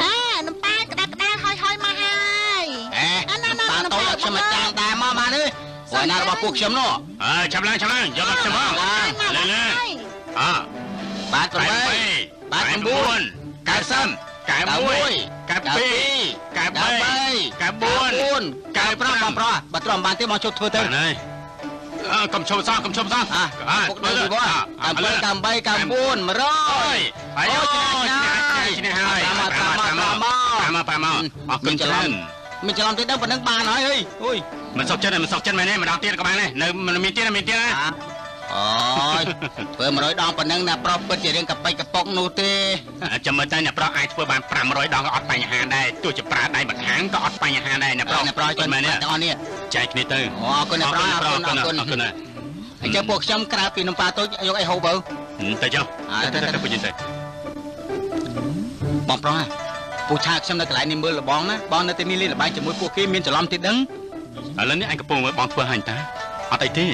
អានំប៉ែក្តាប់ក្តារហើយហើយមកហើយ អេនំប៉ាតូចឲ្យខ្ញុំមកចាងដែរមកបានទេព្រោះណារបស់ពួកខ្ញុំនោះ អើចាប់ឡើងចាប់ឡើងយកមកខ្ញុំផងលេលេអើ បាទ8បាទ9 90 91 92 93 94 95បងប្រុសបើទ្រាំបានទេមកជប់ធ្វើទៅ បាទហើយអើកុំឈប់សោះកុំឈប់សោះ អើពុកដល់វិវត្ត97 98 99 100 ហើយអូឈ្នះហើយ មកតាមមកតាមមក តាមមកតាមមកអរគុណច្រើន មិនច្រឡំទេដឹងប៉ុណ្្នឹងបានហើយហីអូយ មិនសុខចិត្តមិនសុខចិត្តមែនទេម្ដងទៀតក៏បានដែរនៅមានទៀតមានទៀតណា អូយធ្វើ100ដងប៉ុណ្ណឹងអ្នកប្រុសពិតជារឿងកប៉ិចកប៉ុកនោះទេ ចាំមើលតែអ្នកប្រុសអាចធ្វើបាន500ដងក៏អត់បញ្ហាដែរទោះជាប្រើដៃម្ខាងក៏អត់បញ្ហាដែរអ្នកប្រុស អ្នកប្រុសជួយមែនទេទាំងអស់នេះ ចែកគ្នាទៅ អរគុណអ្នកប្រុសអរគុណអរគុណអរគុណអញ្ចឹងពួកខ្ញុំក្រៅពីនំប៉ាតូចយកអីហូបទៅ ទៅចុះទៅទៅពួកយើងទៅ បងប្រុសពូឆាខ្ញុំនៅកន្លែងនេះមើលលបងណាបងនៅទីនេះលេងល្បែងជាមួយពួកគេមានច្រឡំទៀតដឹង ឥឡូវនេះអញកំពុងមើលបងធ្វើឲ្យតាអត់អីទេ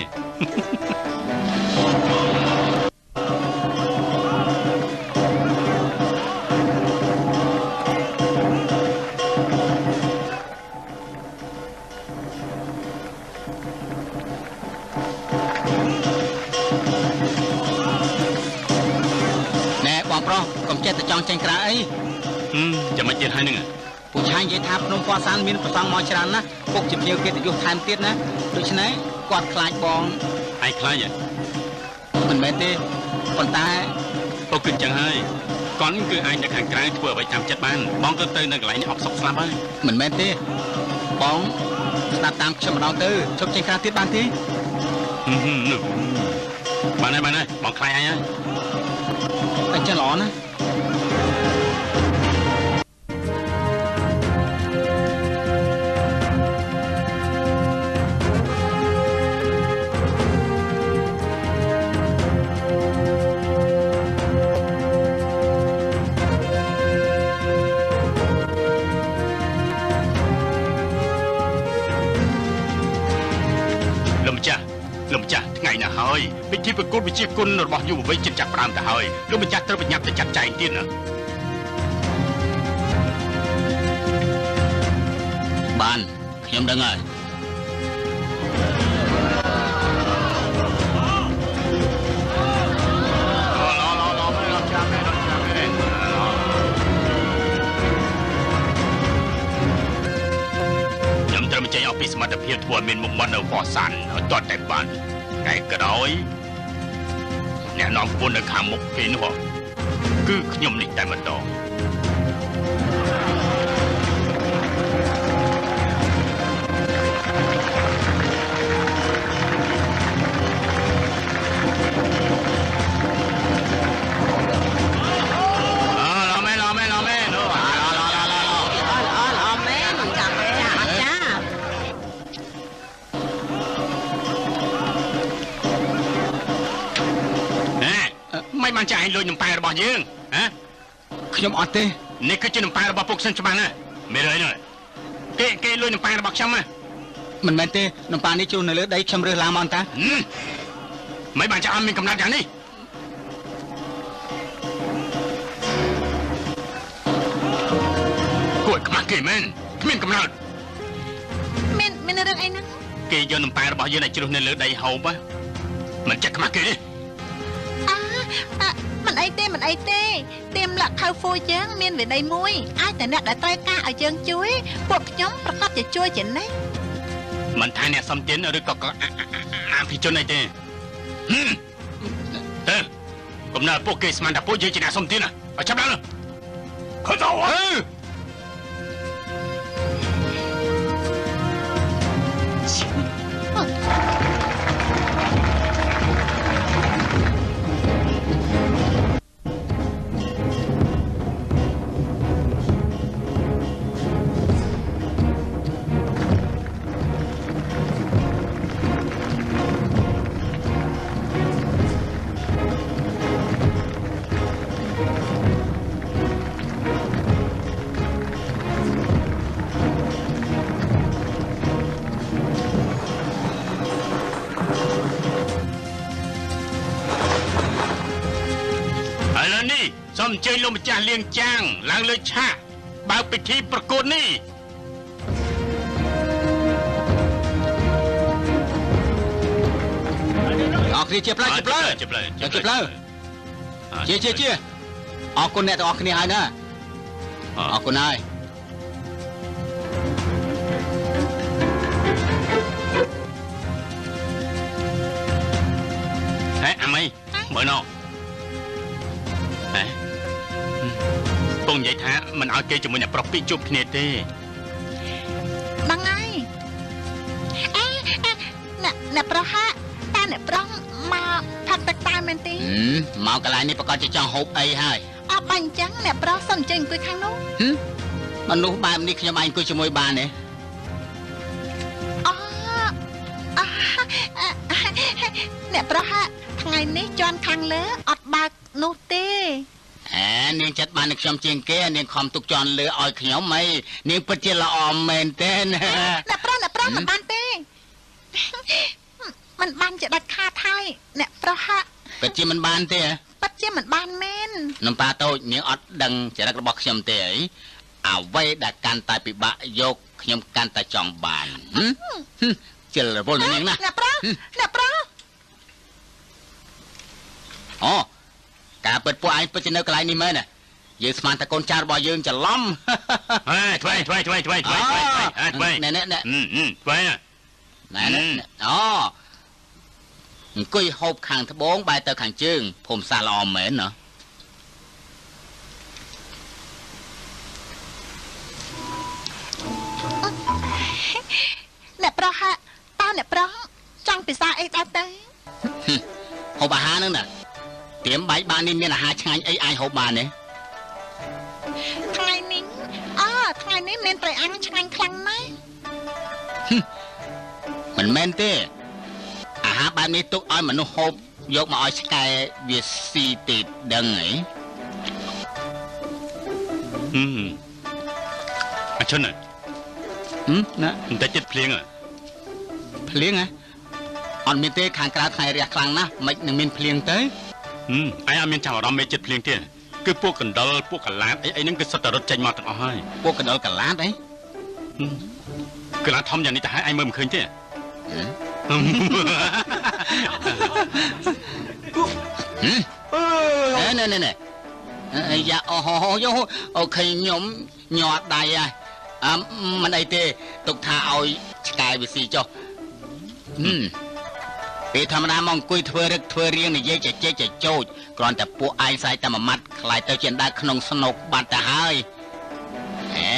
ណែបងប្រុសកុំចេះតែចង់ចេញក្រៅអី ចាំមិនទៀតហើយហ្នឹង ពូឆានិយាយថាភ្នំពណ៌សានមានប្រសង់មកច្រើនណាស់ពុកជាភ្ញៀវកិត្តិយសថែមទៀតណាដូច្នេះគាត់ខ្លាចបង ឯងខ្លាចហ៎ មិនមែនទេប៉ុន្តែពុកគឺចឹងហើយ គាត់គឺអាចនៅខាងក្រៅធ្វើអ្វីតាមចិត្តបានបងក៏ទៅនៅកន្លែងនេះអបសុកស្លាប់ហើយ មិនមែនទេបងស្ដាប់តាមខ្ញុំម្ដងទៅជប់ចេញក្រៅទៀតបានទេ បានហើយបានហើយបងខ្លាចអញហើយ អញ្ចឹងល្អណាស់ លោកម្ចាស់ថ្ងៃណាហើយពិធីប្រកួតវិជាគុណរបស់យុវវ័យចិត្តចាប់ផ្ដើមទៅហើយលោកម្ចាស់ត្រូវប្រញាប់ទៅចាត់ចែងទៀតណា បានខ្ញុំដឹងហើយ ខ្ញុំត្រូវបញ្ចេញអស់ពីសមត្ថភាពធ្វើឲ្យមានមុខមាត់នៅហ្វសានឲ្យទាត់តែបានថ្ងៃក្រោយអ្នកនាំក្បួននៅខាងមុខគេនោះគឺខ្ញុំនេះតែម្ដងអើឡមែនឡមែនឡមែនអូ ល្អល្អមែនចាំចាចា មិនបានចាយលុយនំប៉ែរបស់យើងហ៎ ខ្ញុំអត់ទេ នេះគឺជានំប៉ែរបស់ពួកខ្ញុំច្បាស់ណាស់មានរឿងអីគេគេលុយនំប៉ែរបស់ខ្ញុំណា មិនមែនទេនំប៉ានេះជួននៅលើដីខ្ញុំរើសឡើងមកតា មិនបានចាអត់មានកំណត់យ៉ាងនេះគួរខ្មាស់គេមែនគ្មានកំណត់ មានមានរឿងអីហ្នឹង គេយកនំប៉ែរបស់យើងឲ្យជ្រុះនៅលើដីហូបមិនចេះខ្មាស់គេទេ អាមិនអីទេមិនអីទេទៀមលាក់ខៅហ្វូយើងមានវិន័យមួយអាចតែអ្នកដែលត្រូវការឲ្យយើងជួយពួកខ្ញុំប្រកាសជាជួយជានិច្ច មិនថាអ្នកសំទៀនឬក៏អភិជនអីទេទៅកំណើពួកគេស្មានថាពួកយើងជាអ្នកសំទៀនឲ្យចាប់ឡើងខើទៅអើ សូមអញ្ជើញលោកម្ចាស់លៀងចាងឡើងលើឆាកបើកពិធីប្រកួតនេះអរគ្នាជាផ្លូវជាផ្លូវ ជាផ្លូវ ជាផ្លូវជាជាជាអរគុណអ្នកទាំងអស់គ្នាហើយណាអរគុណហើយ ហេអាមីមើលណោហេពងនិយាយថាមិនឲ្យគេជាមួយអ្នកប្រុសពីរជួបគ្នាទេ ដឹងហើយអេអ្នកប្រុសហាតាអ្នកប្រុសមកផឹកទឹកតែមែនទេ មកកន្លែងនេះប្រកាសជាចង់ហូបអីហើយ អត់បាញ់អញ្ចឹងអ្នកប្រុសសុំអញ្ជើញអង្គុយខាងនោះ មនុស្សបែបនេះខ្ញុំអាចអង្គុយជាមួយបានទេ អូអ្នកប្រុសហាថ្ងៃនេះជន់ខាងលើអត់បើកនោះទេ អែនាងចិត្តបាននឹងខ្ញុំជាងគេនាងខំទុកជន់លើឲ្យខ្ញុំហីនាងពិតជាល្អមែនទេណា អ្នកប្រុសអ្នកប្រុសមិនបានទេមិនបានជាដាច់ខាតហើយអ្នកប្រុសហា ពិតជាមិនបានទេ ពិតជាមិនបានមែន នំប៉ាតូចនាងអត់ដឹងចរិតរបស់ខ្ញុំទេអីអ្វីដែលកាន់តែពិបាកយកខ្ញុំកាន់តែចង់បានជិលរវល់នាងណា អ្នកប្រុសអ្នកប្រុស អូការពិតពួកឯងពិតជានៅកន្លែងនេះមែនណាយើងស្មានតែកូនចៅរបស់យើងច្រឡំ ហេថ្វីថ្វីថ្វីថ្វីថ្វីថ្វីថ្វី ណែណែណែ ថ្វី ណែណែអូអង្គុយហូបខាងត្បូងបែរទៅខាងជើងភូមិសាស្ត្រល្អមែនណា អ្នកប្រុសហាតើអ្នកប្រុសចង់ពិសាអីដែរទៅ ហូបអាហារហ្នឹងណាត្រៀមបែកបាននេះមានអាហារឆ្ងាញ់អីអាចហូបបានទេ ថ្ងៃនេះអើថ្ងៃនេះមានត្រីអាំងឆ្ងាញ់ខ្លាំងណាស់ មិនមែនទេអាហារបែបនេះទុកឲ្យមនុស្សហូបយកមកឲ្យឆ្កែវាស៊ីទេដឹងហី អាឈុន ណា បន្តិចចិត្តភ្លៀង ភ្លៀងហ៎អត់មានទេខាងក្រៅថ្ងៃរះខ្លាំងណាស់មិននឹងមានភ្លៀងទៅ ឯងអត់មានចាប់អារម្មណ៍មេចិត្តភ្លៀងទេគឺពួកកណ្ដុរពួកកឡាតអីអីហ្នឹងគឺសុទ្ធតែរត់ចេញមកទាំងអស់ហើយ ពួកកណ្ដុរកឡាតអី កឡាតធំយ៉ាងនេះទៅហើយឯងមើលមិនឃើញទេ ណែណែណែអាយ៉ាអូហូយោអូឃើញខ្ញុំញ័រដៃហើយអើមិនអីទេទុកថាឲ្យឆ្កែវាស៊ីចុះពេលធម្មតាមកអង្គុយធ្វើរឹកធ្វើរៀងនិយាយចេះចេះចោចគ្រាន់តែពួកឯងស្រែកតែមួយម៉ាត់ខ្លាយទៅជាដើរក្នុងស្នុកបាត់ទៅហើយហេ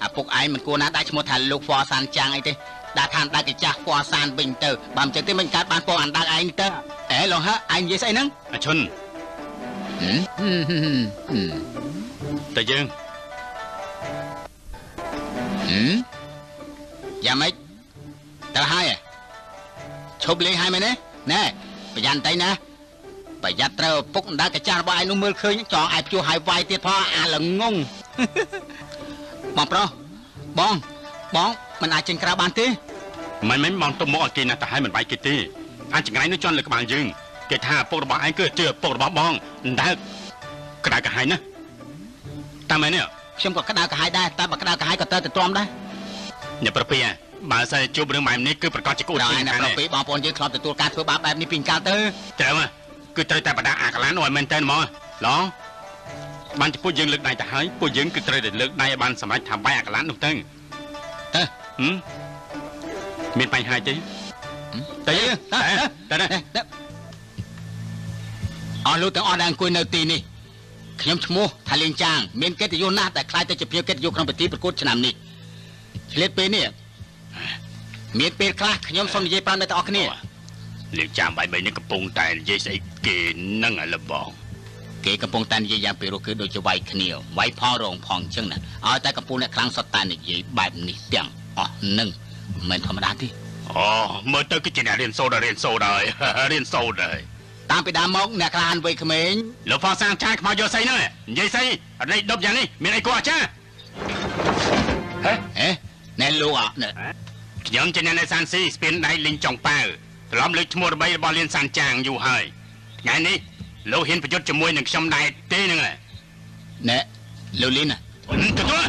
អាពុកឯងមិនគួរណាដាក់ឈ្មោះថាលោកហ្វសានចាំងអីទេដាក់ថាដើរកាចាស់ហ្វសានវិញទៅបើមិនចឹងទេមិនកើតបានពងអានដើរឯងទៅអេលោកហាឯងនិយាយស្អីហ្នឹង អាឈុនតែយើង យ៉ាងម៉េចទៅហើយឈប់លេងហើយមែនទេណែប្រយ័ត្នតិចណាប្រយ័ត្នត្រូវឪពុកអណ្ដើកកាចាស់របស់ឯងនោះមើលឃើញចង់ឯងព្យួរហើយវាយទៀតផងអាល្ងងបងប្រុសបងបងមិនអាចចេញក្រៅបានទេ មិនមិនបងទុំមកឲ្យគេណាស់ទៅហើយមិនបាយគេទេអាចចង្រៃនោះជន់លើក្បាលយើងគេថាឪពុករបស់ឯងគឺជាឪពុករបស់បងអណ្ដើកក្តៅក្រហាយណាស់តាមមែនទេ ខ្ញុំក៏ក្តៅក្រហាយដែរតែបើក្តៅក្រហាយក៏ត្រូវតែទ្រាំដែរ អ្នកប្រពីបើសិនជួបរឿងបែបនេះគឺប្រកាសជាគូ ដល់អ្នកប្រពីបងប្អូនយើងធ្លាប់ទទួលការធ្វើបាបបែបនេះពីកាលទៅ ត្រូវគឺត្រូវតែបដាអាកឡានឲ្យមែនតើហ្មងឡងបានចំពោះយើងលើកដៃទៅហើយពួកយើងគឺត្រូវតែលើកដៃឲ្យបានសម្រេចថាបាយអាកឡាននោះទៅ ទៅមានបញ្ហាទេទៅយើងទៅទៅ អស់លោកទាំងអស់ដែលអង្គុយនៅទីនេះខ្ញុំឈ្មោះថាលៀងចាងមានកិត្តិយសណាស់ដែលខ្លាយទៅជាភ្ញៀវកិត្តិយសក្នុងពិធីប្រកួតឆ្នាំនេះឆ្លៀតពេលនេះមានពេលខ្លះខ្ញុំសូមនិយាយប្រាប់អ្នកទាំងអស់គ្នា លៀងចាងបាយបីនេះកំពុងតែនិយាយស្អីគេនឹងឥឡូវបង គេកំពុងតែនិយាយយ៉ាងពីរោះគឺដូចជាវាយគ្នាវាយផងរងផងអញ្ចឹងណាឲ្យតែកំពុងអ្នកខ្លាំងសុទ្ធតែនិយាយបែបនេះទាំងអស់នឹងមិនមែនធម្មតាទេ អូមើលទៅគឺជាអ្នករៀនសូត្ររៀនសូត្រហើយរៀនសូត្រហើយ តាំងពីដើមមកអ្នកក្លាហានវ័យក្មេង លោកហ្វសាងឆាយខ្មោចយកស្អីហ្នឹងនិយាយស្អីអត់ដប់យ៉ាងនេះមានអីគួរអាចារ្យ ហេហេណែលោកអ ខ្ញុំជាអ្នកនៅសានស៊ីស្ពានដៃលីងចុងប៉ាវត្រឡប់លើកឈ្មោះល្បីរបស់លៀនសានចាងយូរហើយថ្ងៃនេះលោកហ៊ានប្រយុទ្ធជាមួយនឹងខ្ញុំដែរទេហ្នឹង ណែលោកលីន ទទួល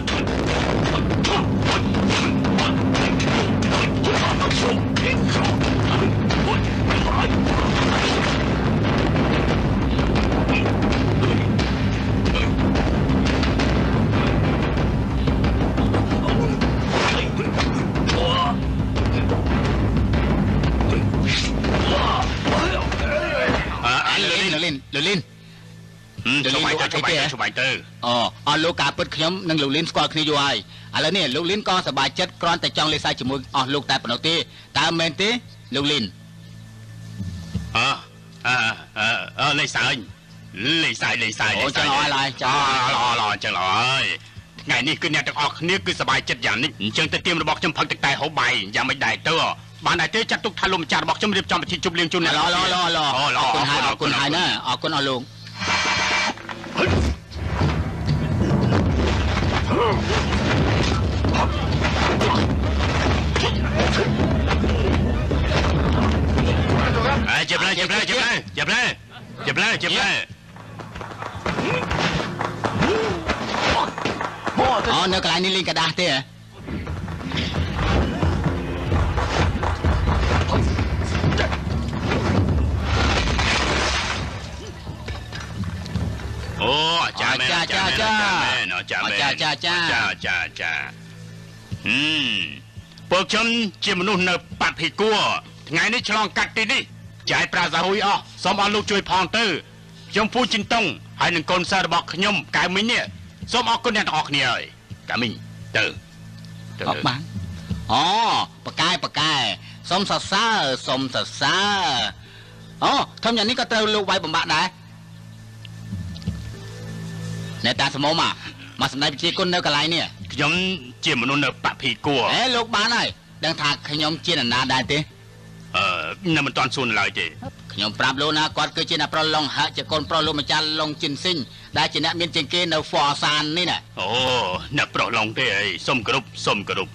លីនលោកលីន ចូលបាយទៅចូលបាយទៅចូលបាយទៅ អូអស់លោក ការពិតខ្ញុំនិងលោកលីនស្គាល់គ្នាយូរហើយ ឥឡូវនេះលោកលីនក៏សប្បាយចិត្ត គ្រាន់តែចង់លេងសើចជាមួយអស់លោកតែប៉ុណ្ណោះទេ តើមែនទេលោកលីន? អើអើអើលេងសើចលេងសើចលេងសើច អូ ចឹងល្អហើយ ចា ល្អល្អ ចឹងល្អហើយ ថ្ងៃនេះគឺអ្នកទាំងអស់គ្នាគឺសប្បាយចិត្តយ៉ាងនេះ អញ្ចឹងទៅទៀមរបស់ខ្ញុំផឹកទឹកតែហូបបាយយ៉ាងមិនដែរទៅបានដែរទេ ចាត់ទុកថាលោកម្ចាស់របស់ខ្ញុំរៀបចំពិធីជប់លៀងជូនអ្នក ល្អល្អល្អល្អ អរគុណហើយ អរគុណហើយណា អរគុណអស់លោក។ អើជិបឡើយជិបឡើយជិបឡើយជិបឡើយជិបឡើយជិបឡើយ អូ នៅកន្លែងនេះលេងกระดาษទេហ៎? អូ អាចារ្យមែន អាចារ្យមែន អាចារ្យមែន ចាចាចា ចាចាចា ហឹម ពួកខ្ញុំជាមនុស្សនៅបាត់ភីគួរ ថ្ងៃនេះឆ្លងកាត់ទីនេះ ចាយប្រាសាហ៊ុយអស់ សូមអស់លោកជួយផងទៅ ខ្ញុំពូជីនតុង ហើយនឹងកូនសិស្សរបស់ខ្ញុំកៅមីងនេះ សូមអរគុណអ្នកទាំងអស់គ្នាហើយ កៅមីងទៅទៅ អត់បាន អូ បកែបកែ សូមសរសើរ សូមសរសើរ អូ ធំយ៉ាងនេះក៏ត្រូវលោកវាយបំបាក់ដែរ អ្នកតាសមុំមកសម្ដែងវិជាគុណនៅកន្លែងនេះ ខ្ញុំជាមនុស្សនៅបភីគួរ អេលោកបានហើយ ដឹងថាខ្ញុំជានរណាដែរទេ? អឺនៅមិនទាន់សួរនៅឡើយទេ ខ្ញុំប្រាប់លោកណា គាត់គឺជាអ្នកប្រុសឡុងហាក់ ជាកូនប្រុសលោកម្ចាស់ឡុងជីនស៊ីង ដែលជាអ្នកមានជាងគេនៅហ្វសាននេះណា។ អូ អ្នកប្រុសឡុងទេអី សូមគោរព សូមគោរព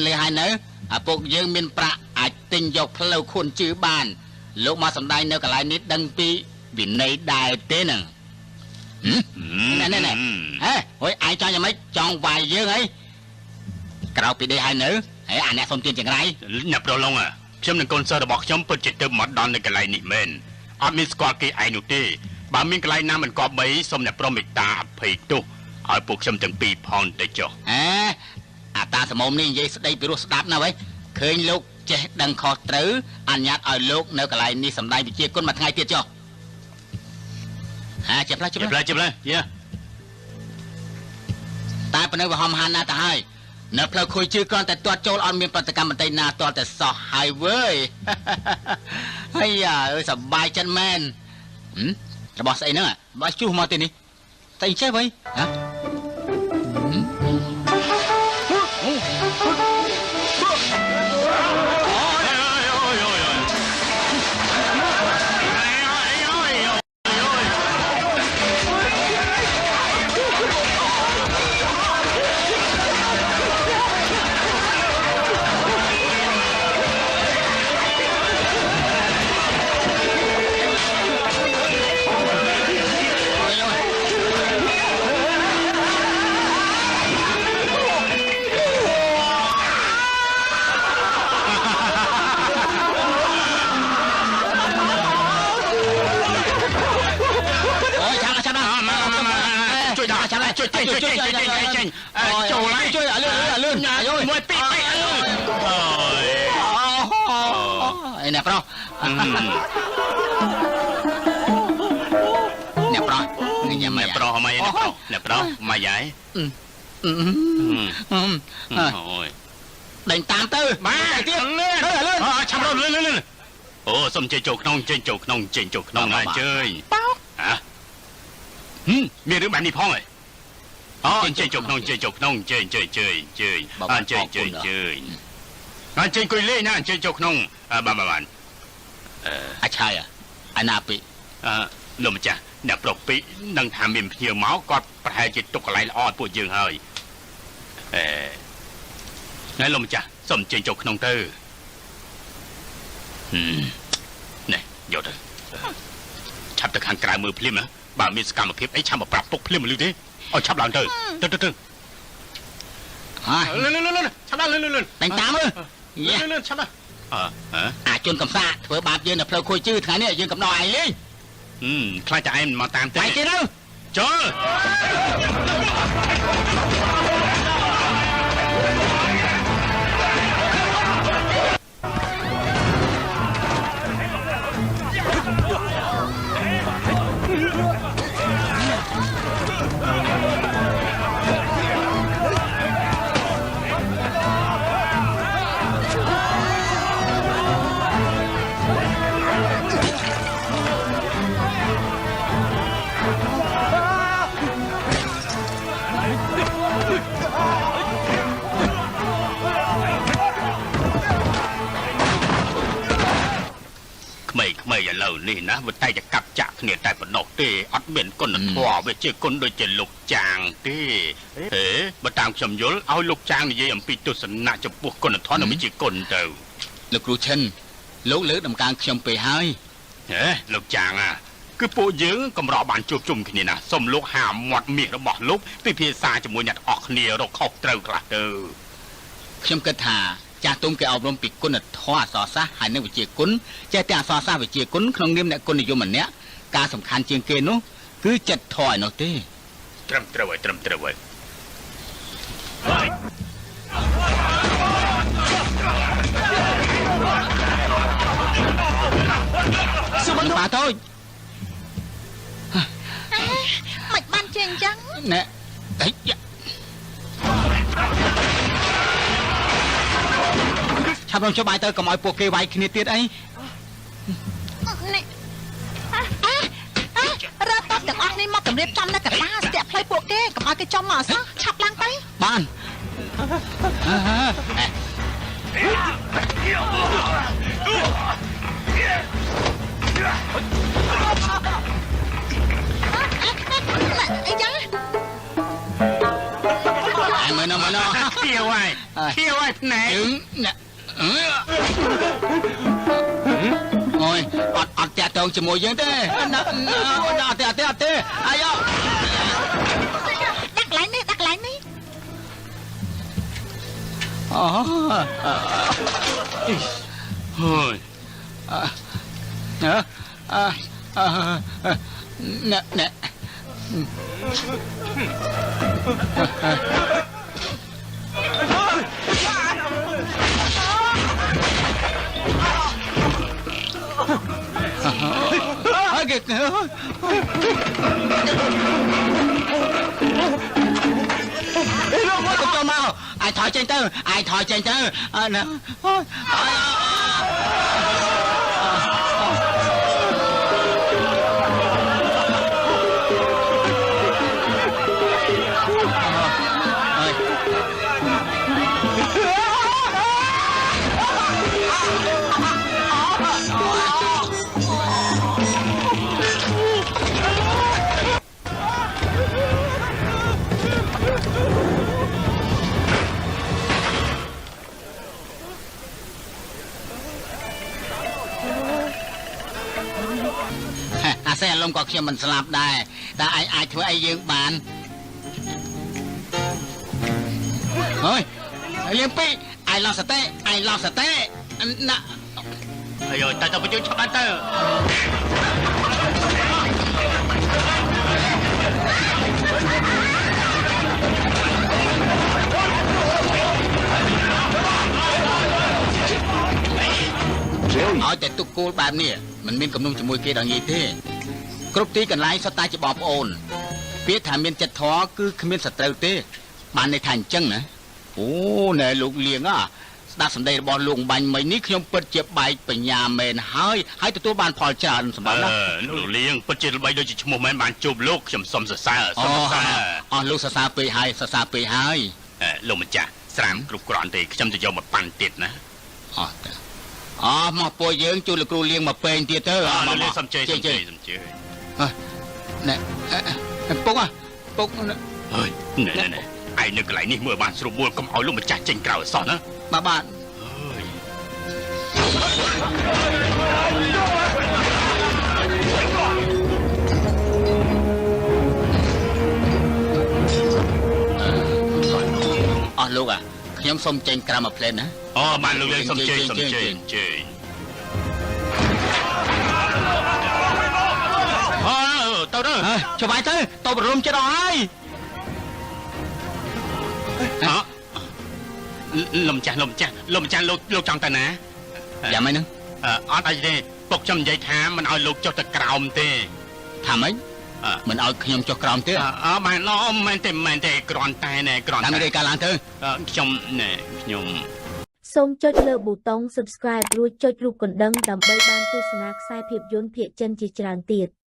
លេហើយនៅឪពុកយើងមានប្រាក់អាចទិញយកផ្លូវខួនជឺបាន លោកមកសម្ដែងនៅកន្លែងនេះដឹងពីវិន័យដែរទេនឹង? ណែណែណែ ហេហុយ ឯងចង់យ៉ាងម៉េច ចង់វាយយើងអី ក្រៅពីនេះហើយនៅហេ អាអ្នកសុំទានចង្រៃ អ្នកប្រុសឡុង ខ្ញុំនិងកូនសិស្សរបស់ខ្ញុំពិតជាទៅមកដល់នៅកន្លែងនេះមែន អត់មានស្គាល់គេឯងនោះទេ បើមានកន្លែងណាមិនគប្បី សូមអ្នកប្រុសមេត្តាអភ័យទោសឲ្យពួកខ្ញុំទាំងពីរផងទៅចុះ។ អេអាតាសមមនេះនិយាយស្ដីពីរោះស្ដាប់ណាស់វ៉េ ឃើញលោកចេះដឹងខុសត្រូវ អនុញ្ញាតឲ្យលោកនៅកន្លែងនេះសម្ដែងវិជាគុណមួយថ្ងៃទៀតចុះ។ ហា ចាប់ផ្លែ ចាប់ផ្លែ ចាប់ផ្លែ យ៉ា តែប៉ុណ្ណឹងវាហំហានណាស់ទៅហើយ នៅផ្លូវខួយជឿ គ្រាន់តែទាត់ចូលអត់មានប្រតិកម្មបន្តិចណាទាល់តែសោះហើយវើយ ហើយយ៉ាអើយ សប្បាយចិត្តមែន របស់ស្អីហ្នឹង បើជួសមកទីនេះតែចេះវិញហ៎? ជួយចេញជួយចេញជួយចេញជួយចេញ ចូលហើយ ជួយ អលឿនអលឿន មួយពីរបី អើយ អីអ្នកប្រុស អ្នកប្រុសញ៉ាំ អ្នកប្រុស មកអ្នកប្រុស អ្នកប្រុសមកយាយ អូយ ដេញតាមទៅ បាទ ទៀត លឿនលឿន ឆាប់ លឿនលឿន អូ សុំចេញចូលក្នុង ចេញចូលក្នុង ចេញចូលក្នុងណា អញ្ជើញ បោកហ៎ មានរឿងបែបនេះផងហ៎? អូ អញ្ជើញចូលក្នុង អញ្ជើញចូលក្នុង អញ្ជើញអញ្ជើញអញ្ជើញអញ្ជើញអញ្ជើញអញ្ជើញអញ្ជើញអញ្ជើញអង្គុយលេងណា អញ្ជើញចូលក្នុង បាទបាទបាទ អាឆាយអាណាពី អឺលោកម្ចាស់ អ្នកប្រុសពីនឹងថាមានភ្ញៀវមក គាត់ប្រហែលជាទុកកន្លែងល្អឲ្យពួកយើងហើយ អេណែលោកម្ចាស់ សូមអញ្ជើញចូលក្នុងទៅ នេះយកទៅ ឆាប់ទៅខាងក្រៅមើលភ្លាមណា បើមានសកម្មភាពអីឆាប់មកប្រាប់ពុកភ្លាម លឺទេ? ឲ្យឆាប់ឡើងទៅទៅទៅទៅ ហើយ លឿនលឿនលឿនឆាប់ឡើងលឿនលឿន តែងតាមអើ លឿនលឿនឆាប់ឡើងអើ អាជនកំសាធ្វើបាបយើងនៅផ្លូវខួយជឺថ្ងៃនេះយើងកំដរឯងលេង ខ្លាចតែឯងមកតាមទេ តែគេទៅ ចូលក្មេងៗឥឡូវនេះណាវាតែจะកាប់ចាក់គ្នាតែប៉ុណ្ណោះទេអត់មានគុណធម៌វាជាគុណដូចជាលោកចាងទេហេបើតាមខ្ញុំយល់ឲ្យលោកចាងនិយាយអំពីទស្សនៈចំពោះគុណធម៌និងវិជាគុណទៅលោកគ្រូឈិនលោកលើកដំកើងខ្ញុំពេកហើយហេលោកចាងអាគឺពួកយើងកម្របានជួបជុំគ្នាណាសូមលោកហាមាត់មាសរបស់លោកពិភាក្សាជាមួយអ្នកទាំងអស់គ្នារកខុសត្រូវខ្លះទៅខ្ញុំគិតថាចាស់ទុំគេអប់រំពីគុណធម៌អក្សរសាស្ត្រហើយនិងវិជ្ជាគុណចេះតែអក្សរសាស្ត្រវិជ្ជាគុណក្នុងនាមអ្នកគុណនិយមម្នាក់ការសំខាន់ជាងគេនោះគឺចិត្តធម៌ឯនោះទេត្រឹមត្រូវហើយត្រឹមត្រូវហើយសុបិនបាតូចមិនបានជាអញ្ចឹងណែឆាប់រំចុះបាយទៅកុំឲ្យពួកគេវាយគ្នាទៀតអីនេះរត់តបទាំងអស់នេះមកតម្រៀបចំនៅកណ្ដាលស្ទាក់ផ្លូវពួកគេកុំឲ្យគេចំមកអសោះឆាប់ឡើងទៅបានអីយ៉ាមើលណមើលណខៀវហើយខៀវហើយភ្នែក អូយអត់តាក់ទងជាមួយយើងទេណាអត់ទេអត់ទេអត់ទេអាយ៉ដាក់កន្លែងនេះដាក់កន្លែងនេះអូហើយអើណែណែគេមកចូលមកអាយថយចេញទៅអាយថយចេញទៅណាអាសេះអាលំក៏ខ្ញុំមិនស្លាប់ដែរតែឯងអាចធ្វើអីយើងបានហើយលៀងពីឯងឡោះសតិឯងឡោះសតិណាហើយតែទៅបញ្ជូនឆាប់បានទៅឲ្យតែទុកគោលបែបនេះមិនមានគំនុំជាមួយគេដល់ងាយទេគ្រប់ទីកន្លែងសុទ្ធតែជាបងប្អូនពាក្យថាមានចិត្តធម៌គឺគ្មានសត្រូវទេបានន័យថាអញ្ចឹងណាអូណែលោកលៀងអាស្ដាប់សម្ដីរបស់លោកបាញ់មិញនេះខ្ញុំពិតជាបែកបញ្ញាមែនហើយហើយទទួលបានផលច្រើនសម្រាប់ណាលោកលៀងពិតជាល្បីដូចជាឈ្មោះមែនបានជួបលោកខ្ញុំសុំសរសើរសុំសរសើរអស់លោកសរសើរពេកហើយសរសើរពេកហើយលោកម្ចាស់ស្រាមគ្រប់គ្រាន់ទេខ្ញុំទៅយកមកប៉ាន់ទៀតណាអស់តាអស់មកពួកយើងជួយលោកគ្រូលៀងមកពេងទៀតទៅមកសុំជ័យសុំជ័យសុំជ័យណែពុកពុកហើយណែណែឯងនៅកន្លែងនេះមើលបានស្រួលមួលកុំឲ្យលោកម្ចាស់ចេញក្រៅអសោះណាបាទបាទ ខ្ញុំសូមចេញក្រៅមួយភ្លែតណា អូបានលោកលេងសុំជើញសុំជើញជើញអូទៅទៅ អើចុះបាយទៅតបរំចិត្តអស់ហើយ អលោកម្ចាស់លោកម្ចាស់លោកម្ចាស់លោកលោកចង់ទៅណា យ៉ាងម៉េចហ្នឹង អត់អីទេពុកខ្ញុំនិយាយថាមិនឲ្យលោកចុះទៅក្រោមទេ ថាម៉េចមិនឲ្យខ្ញុំចុះក្រោមទេ អើបានឡមែនទេមែនទេគ្រាន់តែណែគ្រាន់ តាម តែ រាយការណ៍ឡើងទៅ ខ្ញុំណែខ្ញុំ សូមចុចលើប៊ូតុង Subscribe រួចចុចរូបកណ្ដឹងដើម្បីបានទស្សនាខ្សែភាពយន្តភាគចិនជាច្រើនទៀត។